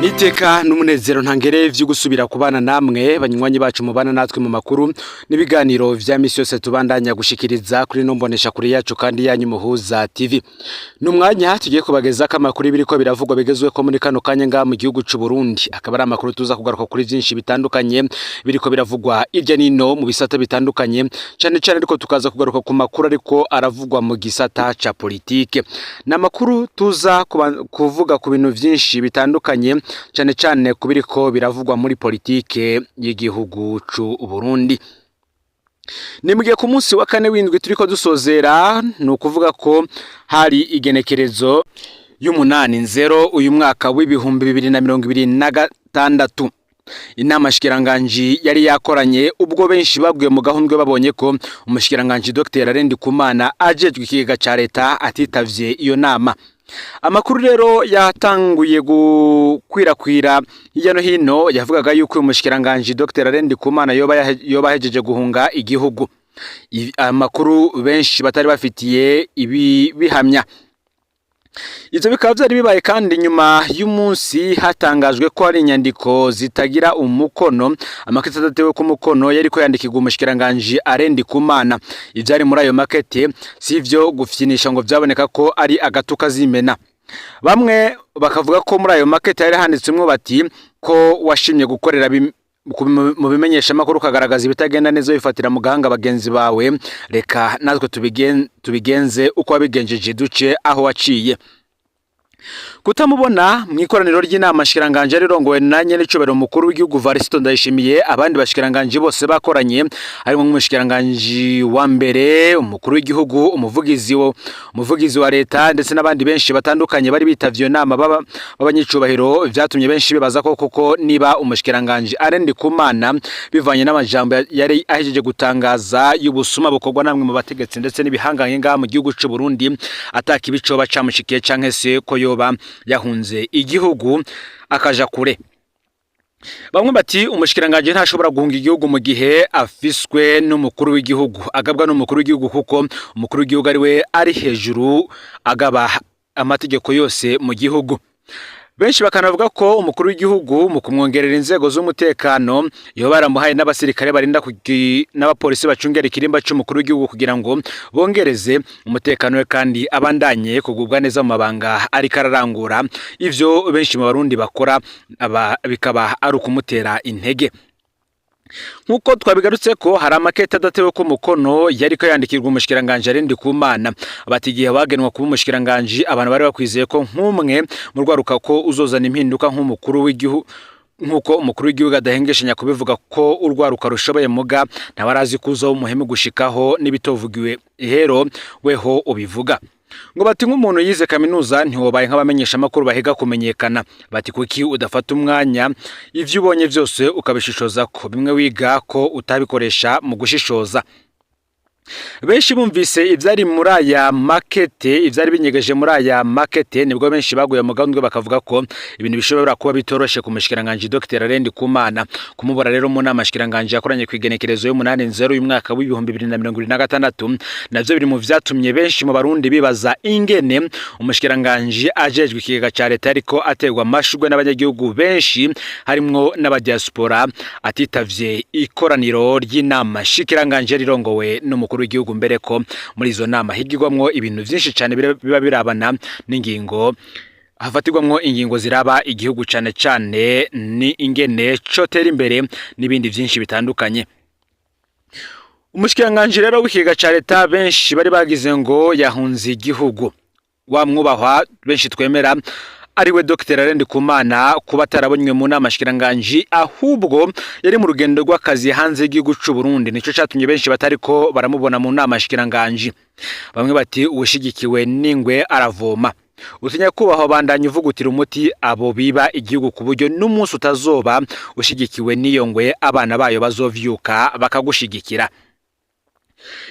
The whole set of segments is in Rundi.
Niteka n'umunezero ntangere vyo gusubira kubana namwe, banywanyi bacu mubana natwe mu makuru n'ibiganiro vya misi yose tubandanya gushikiriza kuri no mbonesha kuri yacu kandi yanyu Muhuza TV. N'umwanya tugiye kubageza ko amakuru biriko biravugwa bigezweho muri kano kanya ngaha mu gihugu c'u Burundi, akaba ari amakuru tuza kugaruka kuri vyinshi bitandukanye biriko biravugwa irya nino mu bisata bitandukanye, cane cane ariko tukaza kugaruka ku makuru ariko aravugwa mu gisata ca politike. Ni amakuru tuza kuvuga ku bintu vyinshi bitandukanye, cane cane ku biriko biravugwa muri politike y'igihugu c'u Burundi. Ni mugihe ku munsi wa kane w'indwi turiko dusozera, ni ukuvuga ko hari igenekerezo y'8/0 uyu mwaka w'2026, inama shikiranganji yari yakoranye, ubwo benshi baguye mu gahundwe babonye ko umushikiranganji Dr. Alain Ndikumana ajejwe ikigega ca leta atitavye iyo nama. Amakuru rero yatanguye gukwirakwira hirya no hino yavugaga yuko uyu mushikiranganji Dr. Alain Ndikumana yoba ahejeje guhunga igihugu. Amakuru benshi batari bafitiye ibi bihamya. Ivyo bikaba vyari bibaye kandi nyuma y'umunsi hatangajwe ko hari inyandiko zitagira umukono, amakete adatewe ku mukono, yariko yandikirwa umushikiranganji Alain Ndikumana. Ivyari muri ayo makete si ivyo gufyinisha, ngo vyaboneka ko ari agatuka zimena. Bamwe bakavuga ko muri ayo makete hari handitsemwo bati ko washimye gukorera mu bimenyeshamakuru, ukagaragaza ibitagenda neza bifatira mu gahanga bagenzi bawe, reka natwe tubigenze uko wabigenjeje, duce aho waciye. Kutamubona mu ikoraniro ry'inama nshikiranganji rirongowe na nyen'icubahiro mukuru w'igihugu Varisito Ndayishimiye, abandi bashikiranganji bose bakoranye, harimo nk'umushikiranganji wa mbere, umukuru w'igihugu, umuvugizi wa leta, ndetse n'abandi benshi batandukanye bari bitavye iyo nama b'abanyicubahiro, vyatumye benshi bibaza ko koko niba umushikiranganji Alain Ndikumana, bivanye n'amajambo yari ahejeje gutangaza y'ubusuma bukorwa namwe mu bategetsi ndetse n'ibihangange ngaha mu gihugu c'u Burundi, ataka ibicoba camushikiye canke se ko yoba yahunze igihugu akaja kure. Bamwe bati umushikiranganji ntashobora guhunga igihugu mu gihe afiswe n'umukuru w'igihugu, agabwa n'umukuru w'igihugu, kuko umukuru w'igihugu ari we ari hejuru, agaba amategeko yose mu gihugu. Benshi bakanavuga ko umukuru w'igihugu mu kumwongerera inzego z'umutekano yoba yaramuhaye n'abasirikare barinda n'abapolisi bacungera ikirimba c'umukuru w'igihugu kugira ngo bongereze umutekano we kandi abandanye kugubwa neza mu mabanga ariko ararangura. Ivyo benshi mu Barundi bakora aba bikaba ari ukumutera intege. Nk'uko twabigarutse ko hari amakete adatewe ko umukono yariko yandikirwa umushikiranganji Alain Ndikumana, bati igihe wagenwa kuba umushikiranganji, abantu bari bakwizeye ko nk'umwe mu rwaruka ko uzozana impinduka nk'umukuru w'igihugu, nk'uko umukuru w'igihugu adahengeshanya kubivuga ko urwaruka rushoboye, muga ntawe arazi ko uzoba umuhemu gushikaho n'ibitovugiwe ihero weho ubivuga. Ngo bati nk'umuntu yize kaminuza ntiwobaye nk'abamenyeshamakuru bahiga kumenyekana, bati kuki udafata umwanya ivyo ubonye vyose ukabishishoza, ko bimwe wiga ko utabikoresha mu gushishoza? Benshi bumvise ivyari muri aya makete, ivyari binyegeje muri aya makete, nibwo benshi baguye mu gahundwe bakavuga ko ibintu bishobora kuba bitoroshe ku mushikiranganji Dr. Alain Ndikumana. Kumubura rero mu nama shikiranganji yakoranye ku igenekerezo y'8/0 y'umwaka w'2026 navyo biri mu vyatumye benshi mu Barundi bibaza ingene umushikiranganji ajejwe ikigega ca leta ariko aterwa amashurwe n'abanyagihugu benshi harimwo n'abadiaspora atitavye ikoraniro ry'inama shikiranganji rirongowe n'umukuru w'igihugu, mbere ko muri izo nama higirwamwo ibintu vyinshi cane biba birabana n'ingingo, hafatirwamwo ingingo ziraba igihugu, cane cane ni ingene cotera imbere n'ibindi vyinshi bitandukanye. Umushikiranganji rero w'ikigega ca leta benshi bari bagize ngo yahunze igihugu, wa mwubahwa benshi twemera ariwe Dr. Alain Ndikumana, kuba atarabonywe mu nama shikiranganji ahubwo yari mu rugendo rw'akazi hanze y'igihugu c'u Burundi, nico catumye benshi batariko baramubona mu nama shikiranganji. Bamwe bati uwushigikiwe n'ingwe aravoma. Utinya kubaho bandanya uvugutira umuti abo biba igihugu, ku buryo n'umunsi utazoba ushigikiwe n'iyo ngwe, abana bayo bazovyuka bakagushigikira.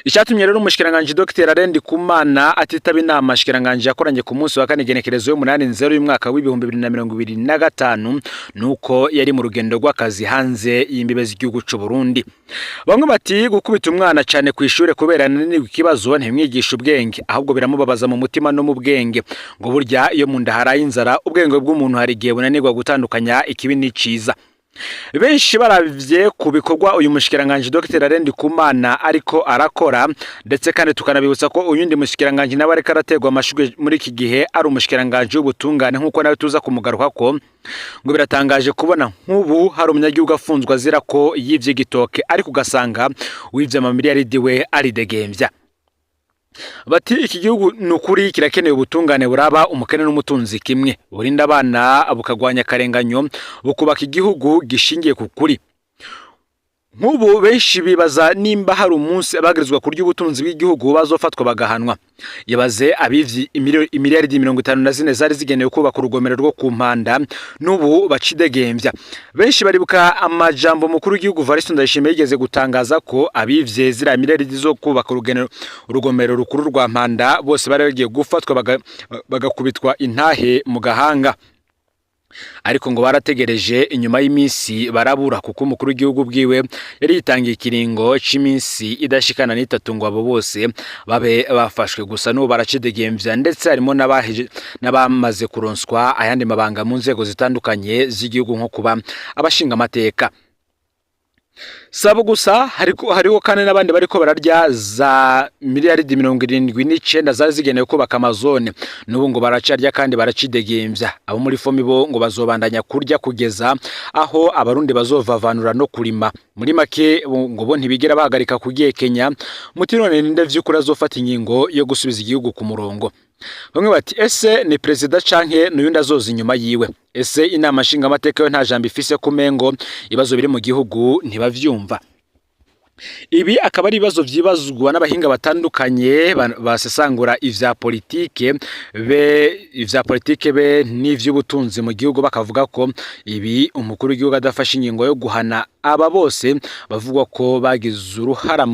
Icyatumye rero umushikiranganje Dr. Alain Ndikumana atitaba inama shikiranganje yakoranye ku munsi wa kane genekerezo y'umunani nzero y'umwaka w'2025 nuko yari mu rugendo rw'akazi hanze y'imbibe z'igihugu c'u Burundi. Bamwe bati gukubita umwana cyane ku ishure kubera ananirwa ikibazo ntimwigisha ubwenge, ahubwo biramubabaza mu mutima no mu bwenge. Ngo burya iyo mu nda haraye inzara, ubwenge bw'umuntu hari igihe bunanirwa gutandukanya ikibi n'iciza. Benshi baravye ku bikorwa uyu mushikiranganje Dr. Alain Ndikumana ariko arakora, ndetse kandi tukanabibutsa ko uyundi mushikiranganje nawe ariko araterwa amashurwe muri iki gihe ari umushikiranganje w'ubutungane, nk'uko nawe tuza kumugaruka ko ngo biratangaje kubona nk'ubu hari umunyagihugu afunzwe azira ko yivye igitoke, ariko ugasanga wivye amamiliyaridi we aridegembya. Bati iki gihugu ni ukuri kirakeneye ubutungane buraba umukene n'umutunzi kimwe, burinda abana, bukagwanya akarenganyo, bukubaka igihugu gishingiye ku kuri. Nk'ubu benshi bibaza nimba hari umunsi abagirizwa kurya ubutunzi bw'igihugu bazofatwa bagahanwa. Ibaze abivye imiliyaridi 54 zari zigenewe kubaka urugomero rwo ku Mpanda, n'ubu bacidegembya. Benshi baribuka amajambo mukuru w'igihugu Varisto Ndayishimiye yigeze gutangaza ko abivye ziriya miliyaridi zo kubaka urugomero rukuru rwa Mpanda bose bari bagiye gufatwa bagakubitwa intahe mu gahanga, ariko ngo barategereje inyuma y'iminsi barabura, kuko umukuru w'igihugu bwiwe yari yitangiye ikiringo c'iminsi idashikana n'itatu ngo abo bose babe bafashwe. Gusa n'ubu baracidegembya, ndetse harimo n'abamaze kuronswa ayandi mabanga mu nzego zitandukanye z'igihugu nko kuba abashinga amateka. Sabo gusa, hariho kandi n'abandi bariko bararya za miliyaridi 79 zari zigenewe kubaka amazone, n'ubu ngo baracarya kandi baracidegembya. Abo muri FOMI bo ngo bazobandanya kurya kugeza aho abarundi bazovavanura no kurima. Muri make ngo bo ntibigera bahagarika kugekenya. Muti none ninde vy'ukuri azofata ingingo yo gusubiza igihugu ku murongo? Bamwe bati ese ni perezida canke n'uyundi azoza inyuma yiwe? Ese inama nshingamateka yo nta jambo ifise, kumengo ibibazo biri mu gihugu ntibavyumva? Ibi akaba ari ibibazo vyibazwa n'abahinga batandukanye basesangura ivya politike be n'ivy'ubutunzi mu gihugu, bakavuga ko ibi umukuru w'igihugu adafashe ingingo yo guhana aba bose bavugwa ko bagize uruhara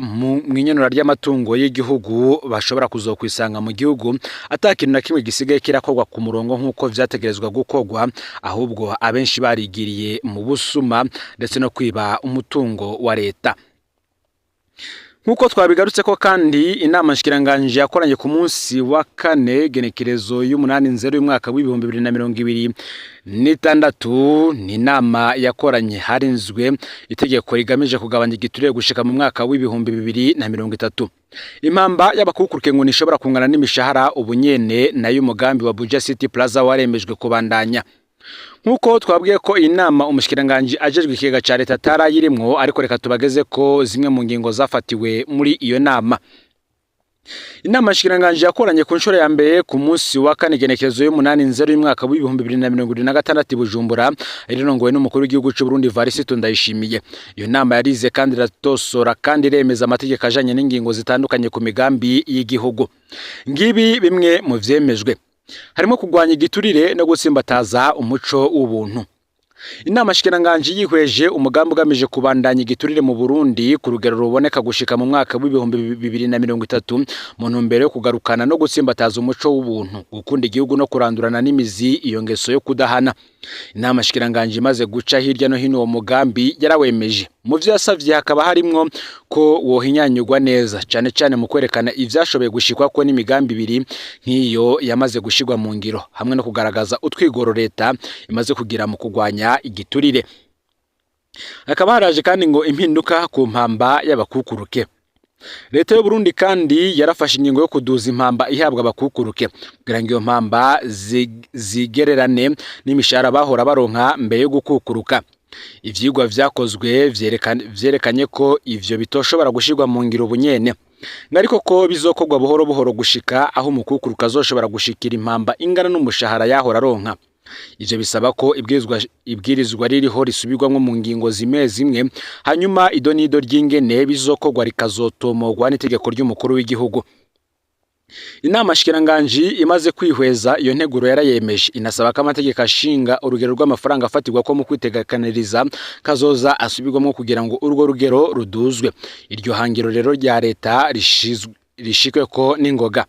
mu mw'inyenura ry'amatungo y'igihugu, bashobora kuzokwisanga mu gihugu ata kintu na kimwe gisigaye kirakorwa ku murongo nk'uko vyategerezwa gukorwa, ahubwo abenshi barigiriye mu busuma ndetse no kwiba umutungo wa leta. Nk'uko twabigarutse ko kandi, inama nshikiranganji yakoranye ku munsi wa kane genekerezo y'umunani nzero y'umwaka w'2026, ni inama yakoranye harinzwe itegeko rigamije kugabanya igiturire gushika mu mwaka w'2030. Impamba y'abakukuruke ngo ntishobora kungana n'imishahara ubunyene, nayo umugambi wa Buja City Plaza waremejwe kubandanya. Nk'uko twabwiye ko iyi nama umushikiranganji ajejwe ikigega ca leta atarayirimwo, ariko reka tubageze ko zimwe mu ngingo zafatiwe muri iyo nama. Inama nshikiranganji yakoranye ku nshuro ya mbere ku munsi wa kane igenekerezo y'umunani nzero y'umwaka w'2026 i Bujumbura, rirongowe n'umukuru w'igihugu c'u Burundi Varisito Ndayishimiye. Iyo nama yarize kandi iratosora kandi iremeza amategeko ajanye n'ingingo zitandukanye ku migambi y'igihugu. Ngibi bimwe mu vyemejwe, harimo kurwanya igiturire no gutsimbataza umuco w'ubuntu. Inama nshikiranganji yihweje umugambi ugamije kubandanya igiturire mu Burundi ku rugero ruboneka gushika mu mwaka w'2030, mu ntumbero yo kugarukana no gutsimbataza umuco w'ubuntu, gukunda igihugu no kurandurana n'imizi iyo ngeso yo kudahana. Inama nshikiranganji imaze guca hirya no hino uwo mugambi, yarawemeje. Mu vyo yasavye hakaba harimwo ko wohinyanyurwa neza, cane cane mu kwerekana ivyashoboye gushikwako n'imigambi ibiri nk'iyo yamaze gushirwa mu ngiro, hamwe no kugaragaza utwigoro leta imaze kugira mu kurwanya igiturire. Hakaba haraje kandi ngo impinduka ku mpamba y'abakukuruke. Leta y'u Burundi kandi yarafashe ingingo yo kuduza impamba ihabwa abakukuruke kugira ngo iyo mpamba zigererane n'imishahara bahora baronka mbere yo gukukuruka. Ivyigwa vyakozwe vyerekanye ko ivyo bitoshobora gushirwa mu ngiro bunyene, ariko ko bizokorwa buhoro buhoro gushika aho umukukuruka azoshobora gushikira impamba ingana n'umushahara yahora aronka. Ivyo bisaba ko ibwirizwa ririho risubirwamwo mu ngingo zimwe zimwe, hanyuma idonido ry'ingene bizokorwa rikazotomogwa n'itegeko ry'umukuru w'igihugu. Inama shikiranganji imaze kwihweza iyo nteguro yarayemeje, inasaba ko amategeko ashinga urugero rw'amafaranga afatirwa ko mu kwitegekaniriza kazoza asubirwamo kugira ngo urwo rugero ruduzwe. Iryo hangiro rero rya leta rishikwe ko n'ingoga.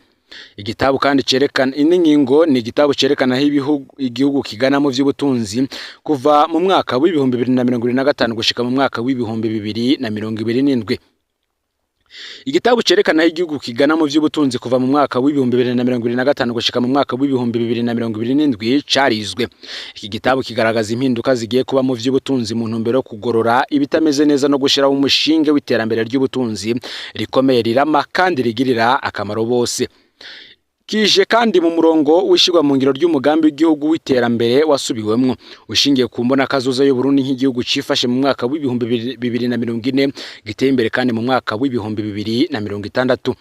Igitabo kandi cerekana indi ngingo ni igitabo cerekana aho igihugu kigana mu vy'ubutunzi kuva mu mwaka w'2025 gushika mu mwaka w'2027. Igitabo cerekana aho igihugu kigana mu vy'ubutunzi kuva mu mwaka w'2025 gushika mu mwaka w'2027 carizwe. Iki gitabo kigaragaza impinduka zigiye kuba mu vy'ubutunzi mu ntumbero yo kugorora ibitameze neza no gushiraho umushinge w'iterambere ry'ubutunzi rikomeye, rirama kandi rigirira akamaro bose. Kije kandi mu murongo w'ishirwa mu ngiro ry'umugambi w'igihugu w'iterambere wasubiwemwo, ushingiye ku mbonakazoza y'Uburundi nk'igihugu cifashe mu mwaka w'2040, giteye imbere kandi mu mwaka w'2060.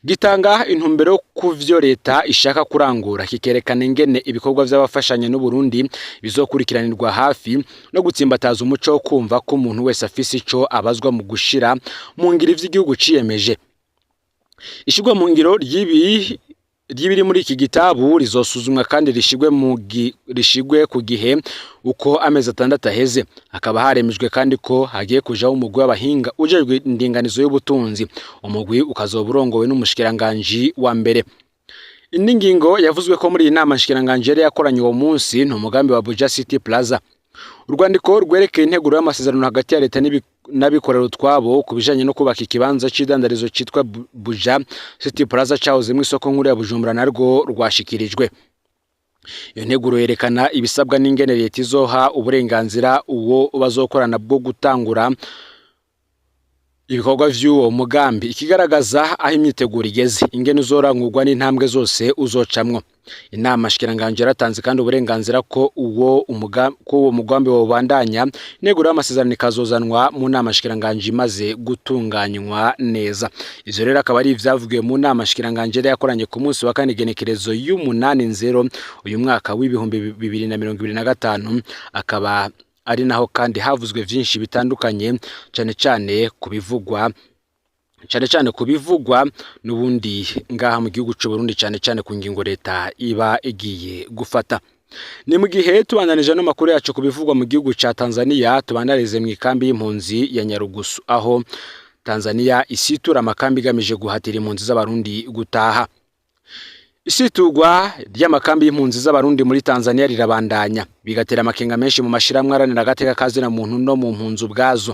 Gitanga intumbero ku vyo leta ishaka kurangura, kikerekana ingene ibikorwa vy'abafashanya n'Uburundi bizokurikiranirwa hafi no gutsimbataza umuco wo kumva ko umuntu wese afise ico abazwa mu gushira mu ngiro ivy'igihugu ciyemeje. Ishirwa mu ngiro ry'ibiri muri iki gitabu rizosuzumwa kandi rishigwe ku gihe uko amezi 6 aheze. Hakaba haremejwe kandi ko hagiye kujaho umugwi w'abahinga ujejwe indinganizo y'ubutunzi, umugwi ukazoba urongowe n'umushikiranganji wa mbere. Indi ngingo yavuzwe ko muri iyi nama nshikiranganji yari yakoranye uwo munsi ni umugambi wa Buja City Plaza. Urwandiko rwerekeye integuro y'amasezerano hagati ya leta n'abikorera utwabo ku bijanye no kubaka ikibanza c'idandarizo citwa Buja City Plaza cahozemwo isoko nkuru ya Bujumbura narwo rwashikirijwe. Iyo nteguro yerekana ibisabwa n'ingene leta izoha uburenganzira uwo bazokorana bwo gutangura ibikorwa vy'uwo mugambi, ikigaragaza aho imyiteguro igeze, ingene uzorangurwa n'intambwe zose uzocamwo. Inama shikiranganji yaratanze kandi uburenganzira ko uwo mugambi wobandanya, integuro y'amasezerano ikazozanwa mu nama shikiranganji imaze gutunganywa neza. Ivyo rero akaba ari ivyavugiwe mu nama shikiranganji yari yakoranye ku munsi wa kane igenekerezo y'umunani nzero uyu mwaka w'2025, akaba ari naho kandi havuzwe vyinshi bitandukanye, cane cane kubivugwa n'ubundi ngaha mu gihugu c'u Burundi, cane cane ku ngingo leta iba igiye gufata. Ni mu gihe tubandanije no makuru yacu ku bivugwa mu gihugu ca Tanzania, tubandanirize mu ikambi y'impunzi ya Nyarugusu, aho Tanzania isitura amakambi igamije guhatira impunzi z'Abarundi gutaha. Isiturwa ry'amakambi y'impunzi z'Abarundi muri Tanzania rirabandanya, bigatera amakenga menshi mu mashiramwe aharanira agateka kazina muntu no mu mpunzi ubwazo.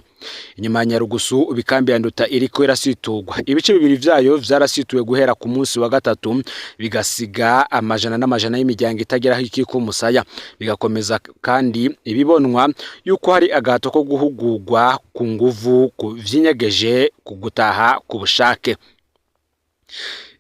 Inyuma ya Nyarugusu ibikambi ya Nduta iriko irasiturwa, ibice bibiri vyayo vyarasituwe guhera ku munsi wa gatatu, bigasiga amajana n'amajana y'imiryango itagira aho ikika umusaya. Bigakomeza kandi ibibonwa yuko hari agahato ko guhugurwa ku nguvu vyinyegeje ku gutaha ku bushake.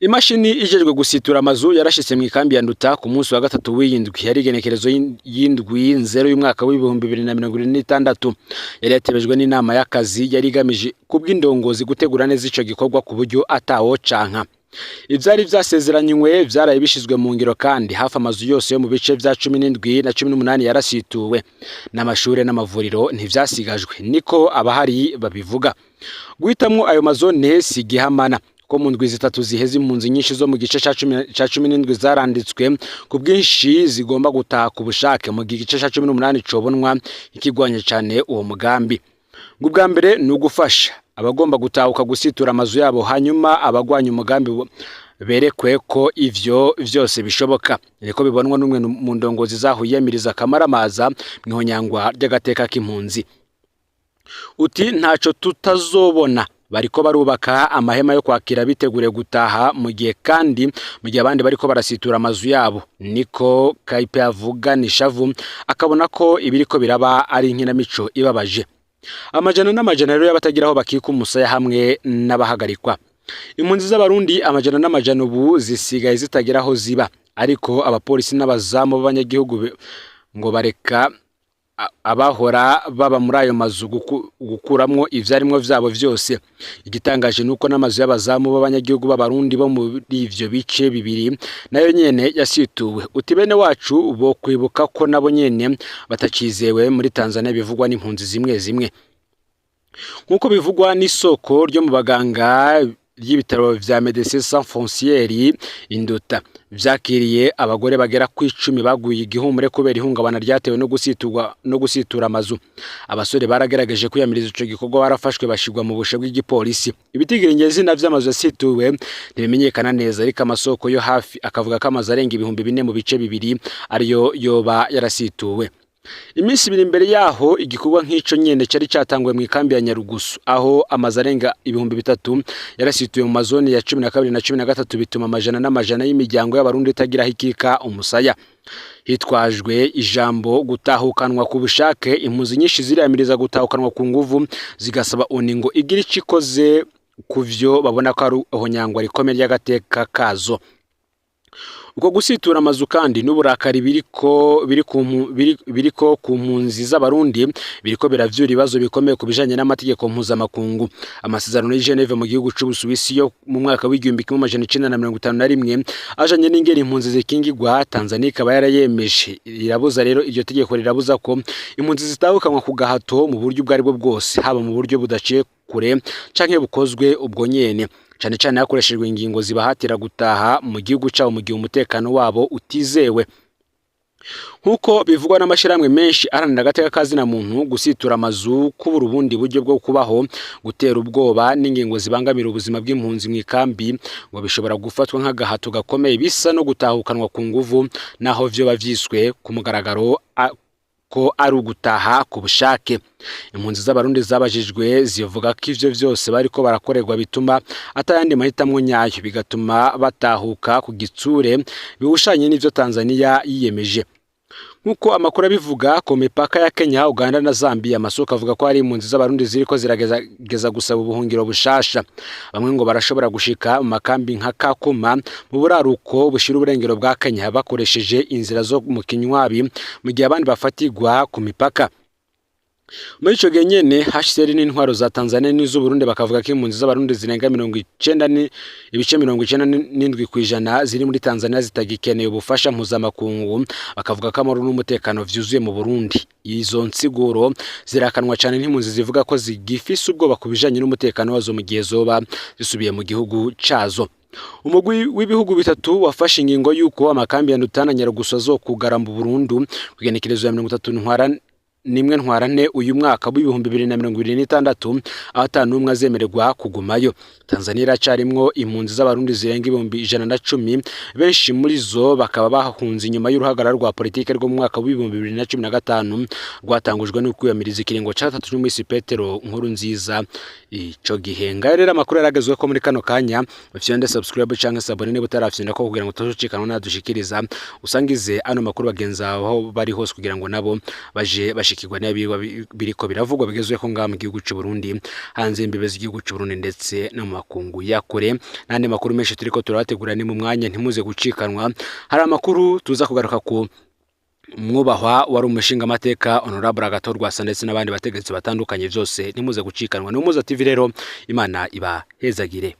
Imashini ijejwe gusitura amazu yarashitse mu ikambi ya Nduta ku munsi wa gatatu w'iyindwi, yari igenekerezo y'indwi nzero y'umwaka w'2026. Yari yatebejwe n'inama y'akazi yari igamije kubw'indongozi gutegura neza ico gikorwa ku buryo atawocanka. Ivyari vyasezeranywe vyaraye bishizwe mu ngiro, kandi hafi amazu yose yo mu bice vya 17 na 18 yarasituwe, n'amashure n'amavuriro ntivyasigajwe, niko abahari babivuga. Guhitamwo ayo mazone si igihamana, ko mu ndwi zitatu ziheze impunzi nyinshi zo mu gice ca 17 zaranditswe ku bwinshi zigomba gutaha ku bushake, mu gihe igice ca 18 cobonwa ikigwanya cane uwo mugambi. Ngo ubwa mbere ni ugufasha abagomba gutahuka gusitura amazu yabo, hanyuma abagwanya umugambi berekwe ko ivyo vyose bishoboka. Niko bibonwa n'umwe mu ndongozi zaho yiyamiriza akamaramaza mw'ihonyangwa ry'agateka k'impunzi. Uti ntaco tutazobona, bariko barubaka amahema yo kwakira bitegure gutaha, mu gihe kandi mu gihe abandi bariko barasitura amazu yabo. Niko Kaipe avuga nishavu, akabona ko ibiriko biraba ari inkinamico ibabaje. Amajana n'amajana rero y'abatagira aho bakika umusaya hamwe n'abahagarikwa. Impunzi z'Abarundi amajana n'amajana ubu zisigaye zitagira aho ziba, ariko abapolisi n'abazamu b'abanyagihugu ngo bareka abahora baba muri ayo mazu gukuramwo ivyarimwo vyabo vyose. Igitangaje nuko n'amazu y'abazamu b'abanyagihugu b'Abarundi bo muri ivyo bice bibiri nayo nyene yasituwe. Uti bene wacu bo kwibuka ko nabo nyene batacizewe muri Tanzania, bivugwa n'impunzi zimwe zimwe. Nkuko bivugwa n'isoko ryo mu baganga ry'ibitaro vya Médecins Sans Frontières Induta vyakiriye abagore bagera ku 10 baguye igihumure kubera ihungabana ryatewe no gusiturwa no gusitura amazu. Abasore baragerageje kwiyamiriza ico gikorwa barafashwe bashigwa mu bushe bw'igipolisi. Ibitigiri nyezina vy'amazu yasituwe ntibimenyekana neza, ariko amasoko yo hafi akavuga ko amazu arenga 4000 mu bice bibiri ariyo yoba yarasituwe. Iminsi 2 imbere yaho igikorwa nk'ico nyene cari catanguwe mu ikambi ya Nyarugusu, aho amazu arenga 3000 yarasituwe mu mazone ya 12 na 13, bituma amajana n'amajana y'imiryango y'Abarundi itagira aho ikika umusaya. Hitwajwe ijambo gutahukanwa ku bushake, impunzi nyinshi ziriyamiriza gutahukanwa ku nguvu, zigasaba ONU ngo igire ico ikoze ku vyo babona ko ari ihonyangwa rikomeye ry'agateka kazo. Uko gusitura amazu kandi n'uburakari biriko ku mpunzi z'Abarundi biriko biravyura ibibazo bikomeye ku bijanye n'amategeko mpuzamakungu. Amasezerano y'i Geneve mu gihugu c'Ubusuwisi yo mu mwaka w'1951 ajanye n'ingene impunzi zikingigwa, Tanzania ikaba yarayemeje. Rirabuza rero, iryo tegeko rirabuza ko impunzi zitahukanwa ku gahato mu buryo ubwo aribwo bwose, haba mu buryo budaciye kure canke bukozwe ubwo nyene, cane cane hakoreshejwe ingingo zibahatira gutaha mu gihugu cabo mu gihe umutekano wabo utizewe. Nk'uko bivugwa n'amashirahamwe menshi aharanira agateka ka zina muntu, gusitura amazu, kubura ubundi buryo bwo kubaho, gutera ubwoba n'ingingo zibangamira ubuzima bw'impunzi mu ikambi ngo bishobora gufatwa nk'agahato gakomeye bisa no gutahukanwa ku nguvu, naho vyoba vyiswe ku mugaragaro ko ari ugutaha ku bushake. Impunzi z'Abarundi zabajijwe zivuga ko ivyo vyose bariko barakorerwa bituma atayandi mahitamwo nyayo, bigatuma batahuka ku gitsure bihushanye n'ivyo Tanzania yiyemeje. Nk'uko amakuru abivuga, ku mipaka ya Kenya, Uganda na Zambia, amasoko avuga ko hari impunzi z'Abarundi ziriko ziragerageza gusaba ubuhungiro bushasha. Bamwe ngo barashobora gushika mu makambi nka Kakuma mu buraruko bushira uburengero bwa Kenya bakoresheje inzira zo mu kinywabi, mu gihe abandi bafatirwa ku mipaka. Muri ico gihe nyene, HCR n'intwaro za Tanzania n'iz'Uburundi bakavuga ko impunzi z'Abarundi zirenga 90 ni ibice 97% ziri muri Tanzania zitagikeneye ubufasha mpuzamakungu, bakavuga ko amahoro n'umutekano vyuzuye mu Burundi. Izo nsiguro zirakanwa cane n'impunzi zivuga ko zigifise ubwoba ku bijanye n'umutekano wazo mu gihe zoba zisubiye mu gihugu cazo. Umugwi w'ibihugu bitatu wafashe ingingo y'uko amakambi ya Nduta na Nyarugusu azokugara mu Burundu kw'igenekerezo ya 30 ntwara 1 ntwarante uyu mwaka w'2026, aho ata n'umwe azemererwa kugumayo. Tanzania iracarimwo impunzi z'Abarundi zirenga 110,000, benshi muri zo bakaba bahunze inyuma y'uruhagarara rwa politike rwo mu mwaka w'2015 rwatangujwe no kwiyamiriza ikiringo ca gatatu c'umuhisi Petero Nkurunziza ico gihe. Ngayo rero amakuru yaragezweho ko muri kano kanya. Ufyonde subscribe canke s'abonner niba utarafyonda ko kugira ngo utazucikanwa nadushikiriza. Usangize ano makuru bagenzi aho bari hose kugira ngo nabo baje bashikirwa n'abiba biriko biravugwa bigezweho ngaha mu gihugu c'u Burundi, hanze y'imbibe z'igihugu c'u Burundi ndetse no mu makungu ya kure. N'andi makuru menshi turiko turabategura ni mu mwanya, ntimuze gucikanwa. Hari amakuru tuza kugaruka ku mwubahwa wari umushingamateka Honorable Agathon Rwasa ndetse n'abandi bategetsi batandukanye. Vyose ntimuze gucikanwa. Ni Umuza TV rero, Imana ibahezagire.